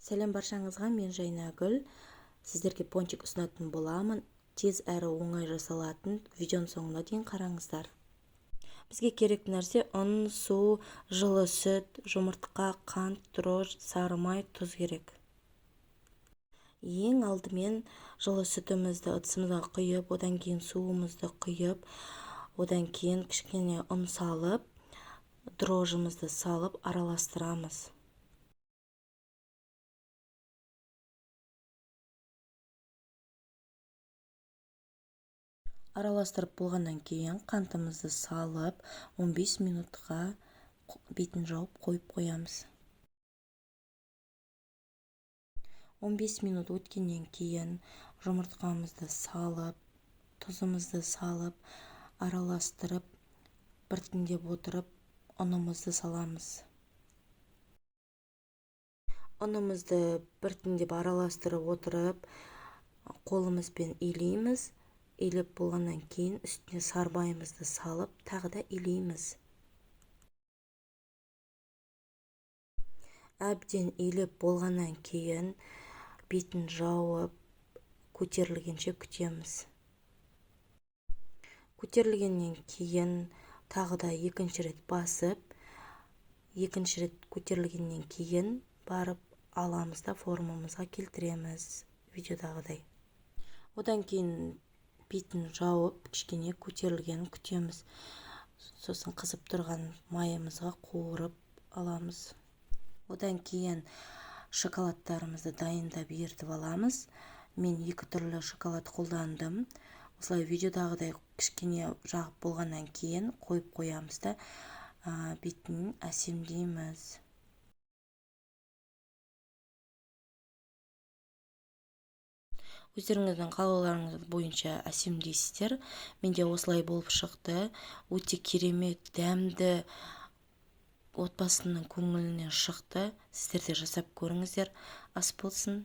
Сәлем баршаңызға, мен Жайнагүл. Сіздерге пончик ұсынатын боламын. Тез әрі оңай жасалатын. Видеоның соңына дейін қараңыздар. Бізге керек нәрсе: ұн, су, жылы сүт, жұмыртқа, қант, дрожж, сары май, тұз керек. Ең алдымен жылы сүтімізді ыдысымызға құйып, одан кейін суымызды құйып, одан кейін кішкене ұн салып, дрожжымызды салып араластырамыз. Араластырып болғаннан кейін қантымызды салып, 15 минутқа бетін жауып қойып қоямыз. 15 минут өткеннен кейін жұмыртқамызды салып, тұзымызды салып, араластырып, біртіндеп отырып ұнымызды саламыз. Ұнымызды біртіндеп араластырып отырып, қолымызбен илейміз. Илеп болғаннан кейін үстіне сары салып, тағы да илейміз. Әбден илеп болғаннан кейін бетін жауып, көтерілгенше күтеміз. Көтерілгеннен кейін тағы да екінші рет басып, екінші рет көтерілгеннен кейін барып аламыз да формамызға келтіреміз видеодағыдай. Одан кейін бетін жауып, кішкене көтерілгенін күтеміз. Сосын қызып тұрған майымызға қуырып аламыз. Одан кейін шоколадтарымызды дайындап, ерітіп аламыз. Мен екі түрлі шоколад қолдандым. Осылай видеодағыдай кішкене жағып болғаннан кейін қойып қоямыз да, бетін әсемдейміз. Өздеріңіздің қалауларыңыз бойынша әсемдейсіздер. Менде осылай болып шықты. Өте керемет, дәмді, отбасымның көңілінен шықты. Сіздер де жасап көріңіздер. Ас болсын!